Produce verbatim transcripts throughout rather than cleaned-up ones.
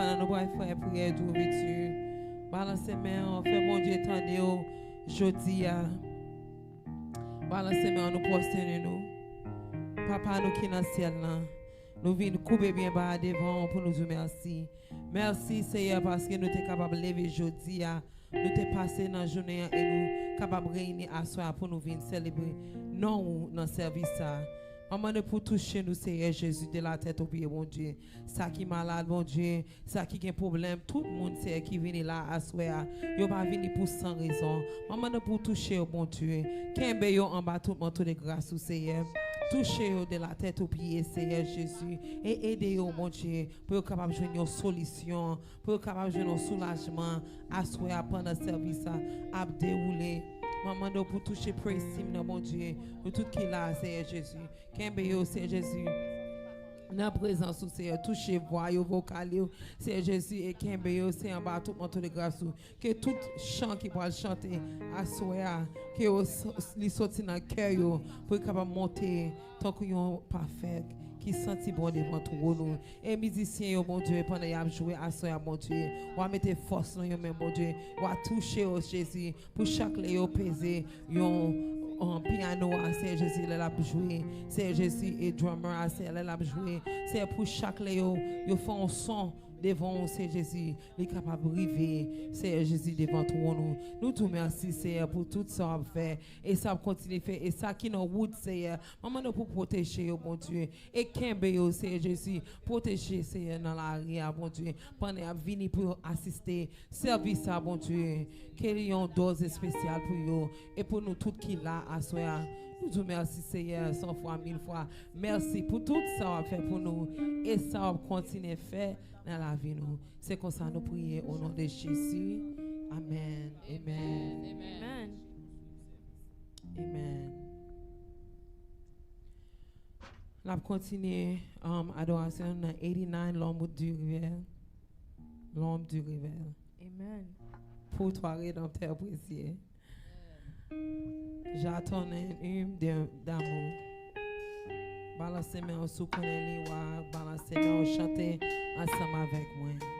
Kounye a, nou pral fè priyè dwouvitir. Balanse men an, fè Bondye tande w jodi a. Balanse men an, nou pwostène nou. Papa nou ki nan syèl la, nou vin koube byen ba devan w pou nou di w mèsi. Mèsi, Seyè, paske nou te kapab leve jodi a. Nou te pase nan jounen an e nou kapab reyini aswè a pou nou vin selebre non ou nan sèvis sa a. Mwen mande pou touche nou, Seyè Jezi, de la tèt o pye, Bondye. Sa ki malad, Bondye, sa ki gen pwoblèm, tout moun, Seyè, ki vini la aswè a, yo pa vini pou san rezon. Mwen mande pou touche yo, Bondye. Kenbe yo anba tout manto de gras ou, Seyè. Touche yo de la tèt o pye, Seyè Jezi, e ede yo, Bondye, pou yo kapab jwenn yon solisyon, pou yo kapab jwenn yon soulajman aswè a pandan sèvis la ap dewoule. Mwen mande w pou touche praise team nan, Bondye. Nou tout ki la, Seyè Jezi. Kenbe yo, Seyè Jezi. Nan prezans ou, Seyè. Touche vwa yo, vokal yo, Seyè Jezi, e kenbe yo, Seyè, anba tout manto de gras ou. Ke tout chan ki pral chante aswè a, ke yo s-, li soti nan kè yo, pou yo kapab monte tankou yon pafè ki santi bon devan twòn ou. E mizisyen yo, Bondye, pandan y ap jwe aswè a, Bondye, w a mete fòs nan yo men, Bondye. W a touche yo, Jezi, pou chak lè yo peze yon, yon pyano a, Seyè Jezi, lè l ap jwe, Seyè Jezi, e drummer a, Seyè, lè l ap jwe, Seyè, pou chak lè yo, yo fè yon son devan w, Seyè Jezi, li kapab rive, Seyè Jezi, devan twòn ou. Nou di w mèsi, Seyè, pou tout sa w ap fè, e sa w ap kontinye fè, e sa ki nan wout, Seyè. Mwen mande w pou pwoteje yo, Bondye, e kenbe yo, Seyè Jezi. Pwoteje, Seyè, nan lari a, Bondye, pandan y ap vini pou yo asiste sèvis sa, Bondye. Ke li yon dòz espesyal pou yo, e pou nou tout ki la aswè a. Nou di w mèsi, Seyè, san fwa, mil fwa. Mèsi pou tout sa w ap fè pou nou, e sa w ap kontinye fè nan lavi nou. Se konsa nou priye o non de Jezi. Amèn. Amèn. Amèn. Amèn. N ap kontinye, um, adorasyon nan eighty-nine, L'ombre du réveil. L'ombre du réveil. Amen. Pour toi, Rédempteur précieux. J'attends une hymne de, d'amour. Balanse men w si w konnen li, w a balanse men w, chante ansanm avèk mwen. Amen.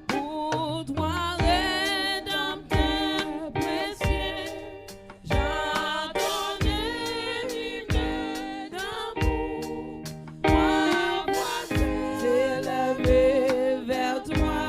Pour toi, Rédempteur précieux, j'attends une hymne d'amour. Ma voix s'élève vers toi.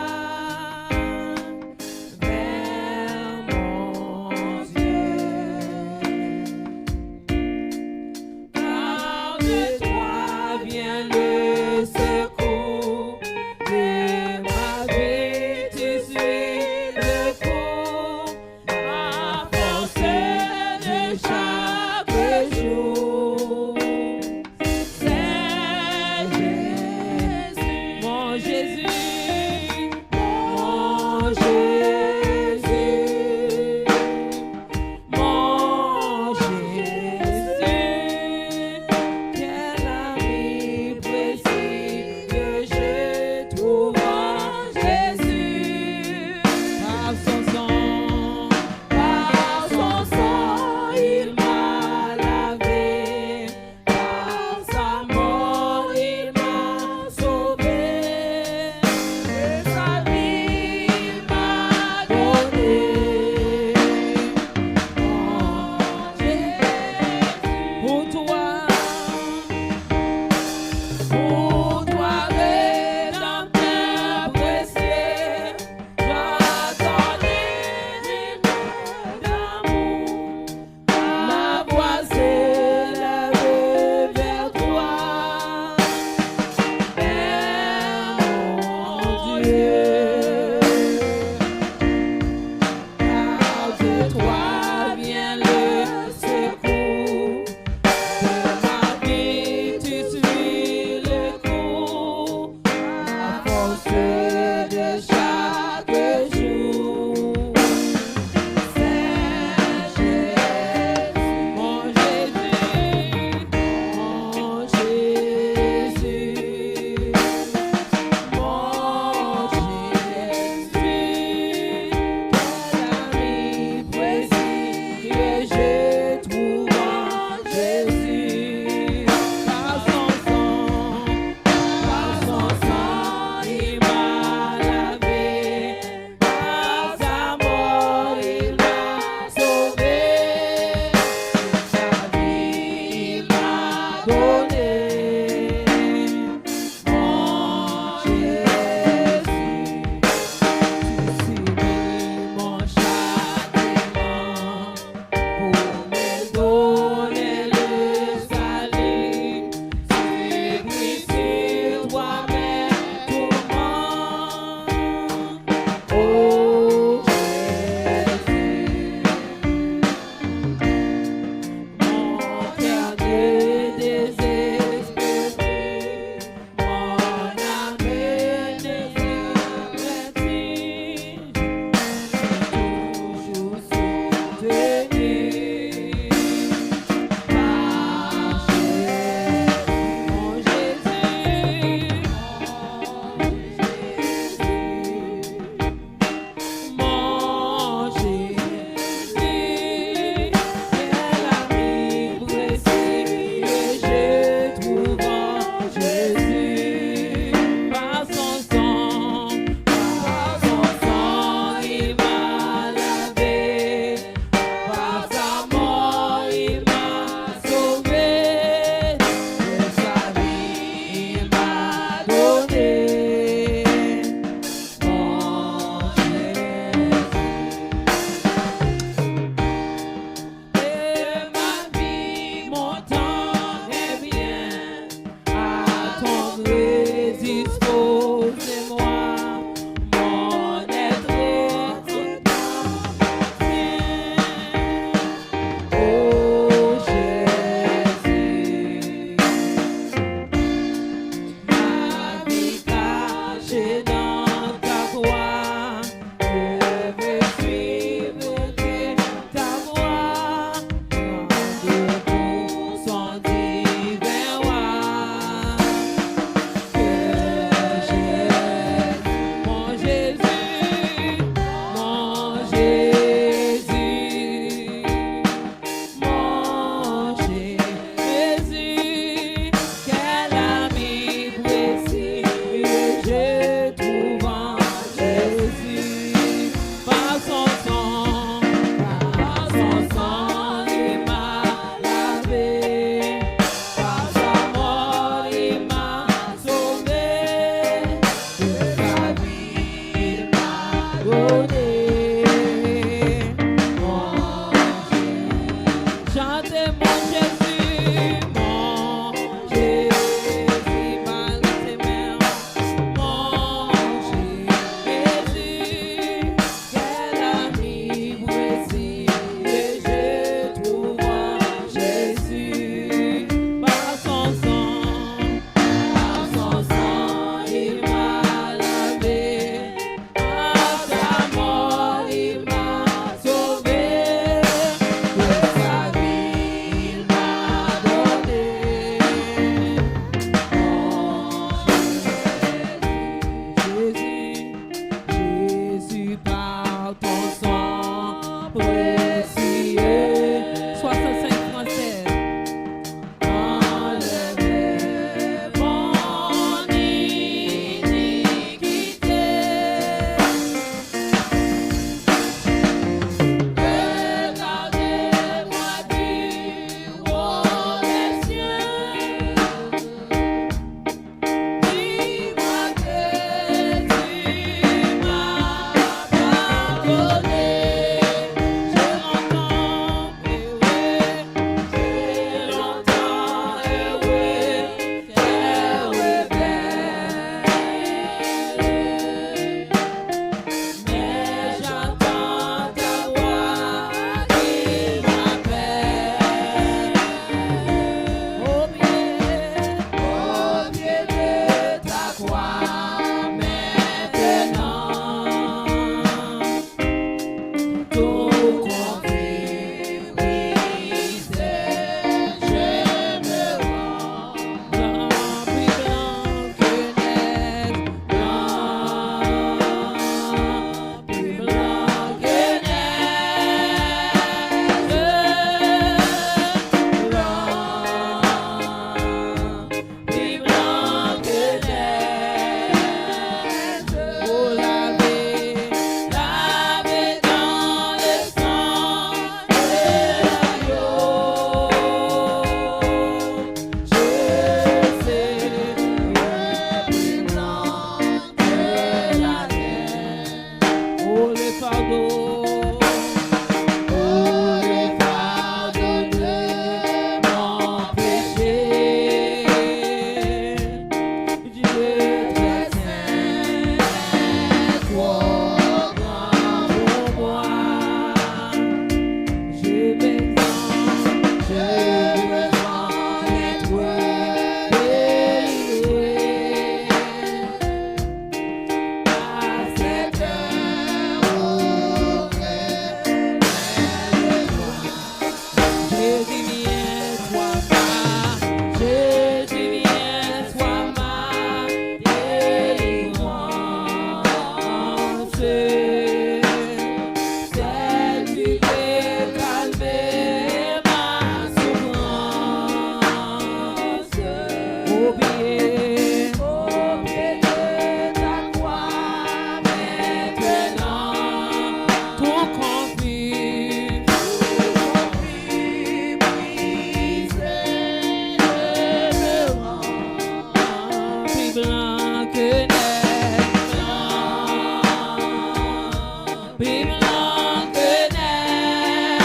Pi blan ke nèj,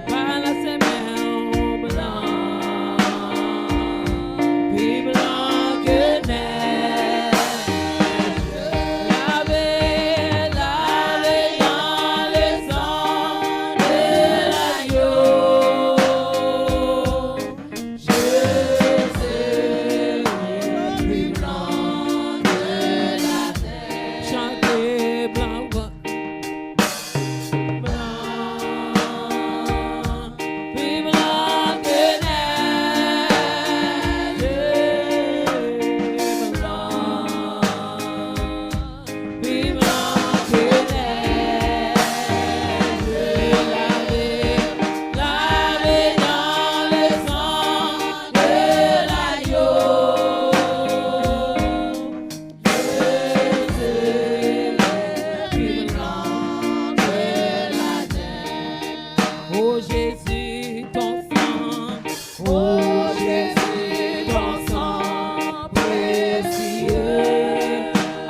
balanse men w blan. Pi blan ke nèj, lave, lave nan le san de l'agneau. Je serai plus blanc que la neige. Chante blan, blan, plus blanc que neige. Blanc. Pi blan ke nèj, lavé, lavé dans le sang de l'agneau. Je serai plus blanc que la neige. Oh Jésus, ton sang. Oh Jésus, ton sang précieux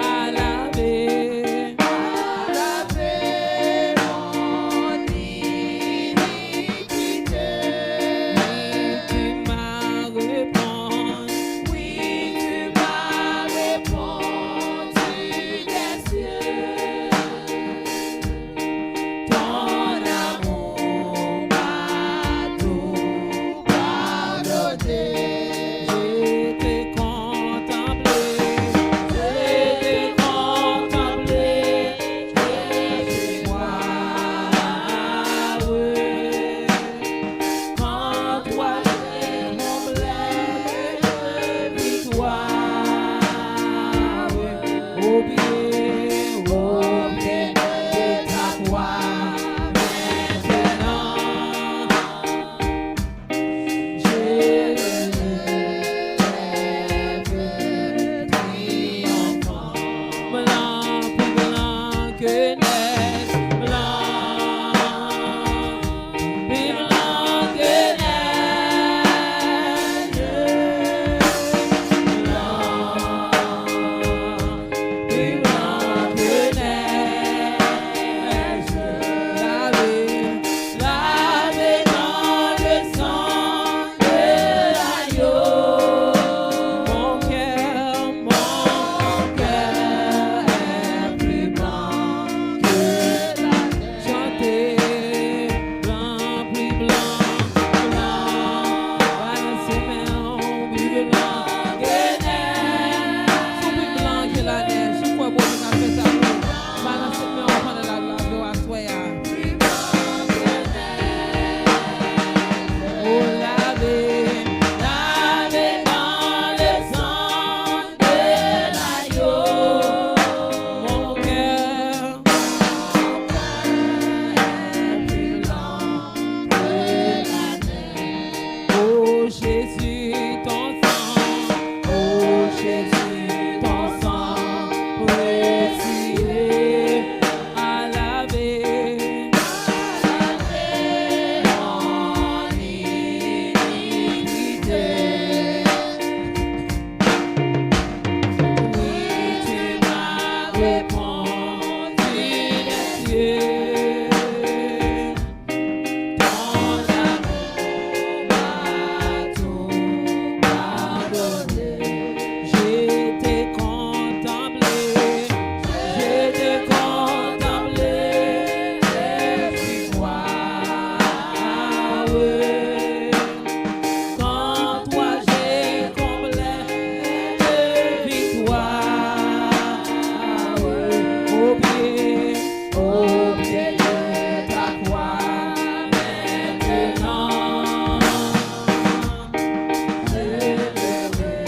a lavé, a lavé mon iniquité. Oui, tu m'as répondu, oui, tu m'as répondu des cieux. Ton amour m'a tout pardonné. Je t'ai contemplé, je t'ai contemplé, je suis heureux. Quand toi j'ai comblé de victoire, au pied, au pied de ta croix, maintenant, je me lève triomphant. Blan, pi blan ke nèj, blan, pi blan ke nèj, blan, pi blan ke nèj, lavé, lavé dans le sang de l'agneau. Mon cœur, mon cœur est plus blanc que la neige. Chante, blan, pi blan, blan. Balanse men w, pi blan ke nèj. Si w pi blan ke lanèj, si w kwè Bondye ka fè sa pou ou, balanse men w pandan l ap lave w aswè a. Oh, lavé, lavé dans le sang de l'agneau. Mon cœur, mon cœur est plus blanc que la neige. Oh Jésus, ton sang, oh Jésus, ton sang précieux a lavé, a lavé mon iniquité. Oui, tu m'as répondu des cieux. Ton amour m'a tout pardonné. Je t'ai contemplé, je t'ai contemplé, je suis heureux. Quand toi j'ai comblé de victoire, au pied, au pied de ta croix, maintenant, je me lève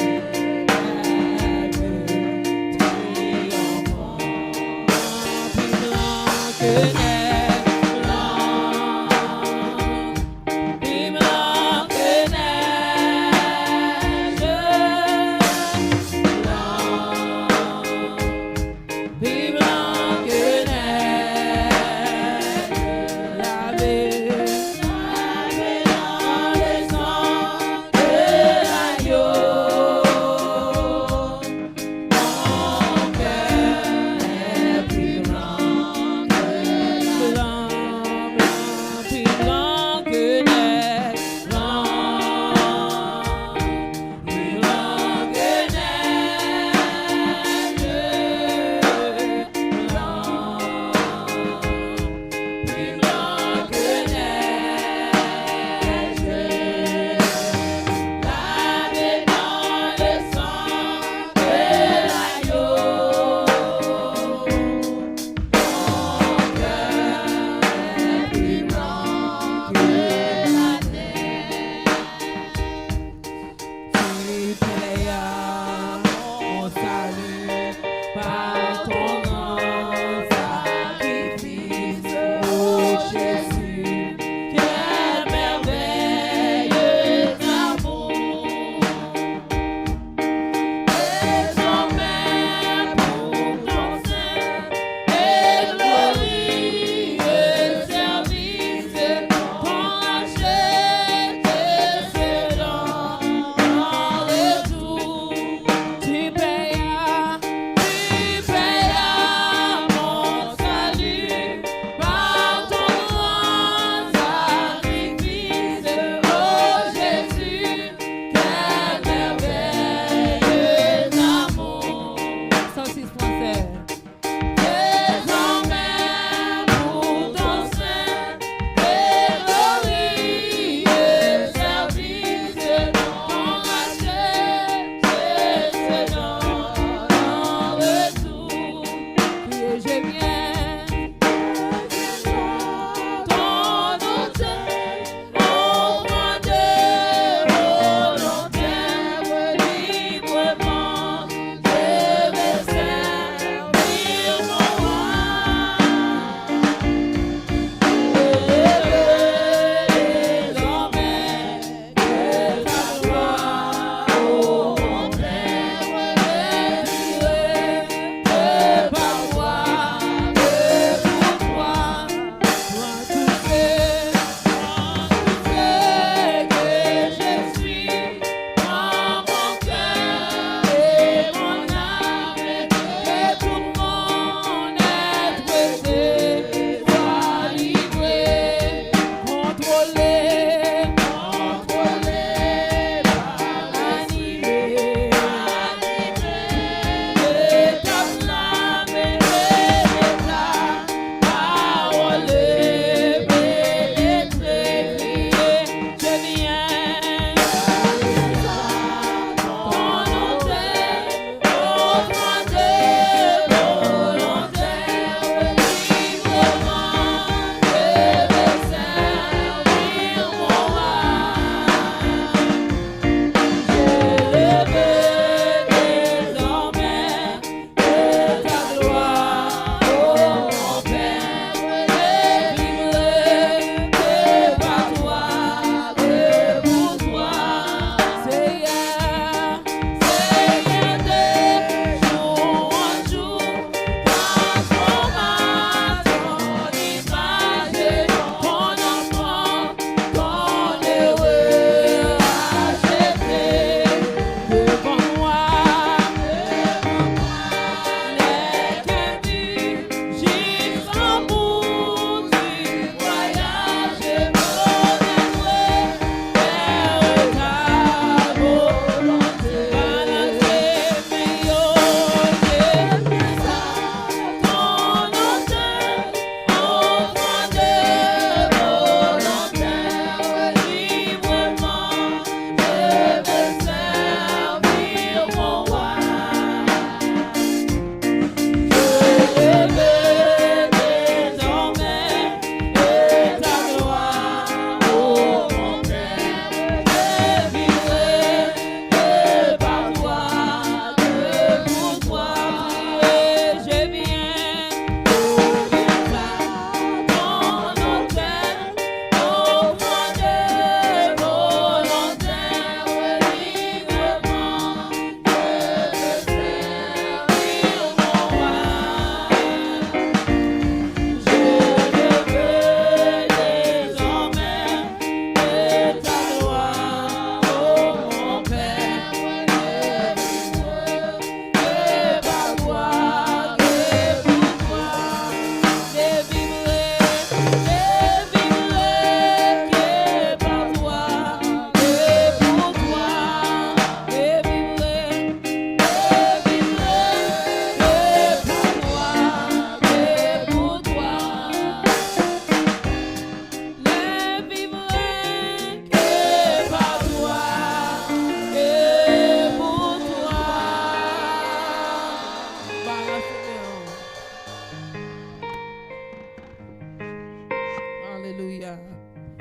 triomphant. Pi blan ke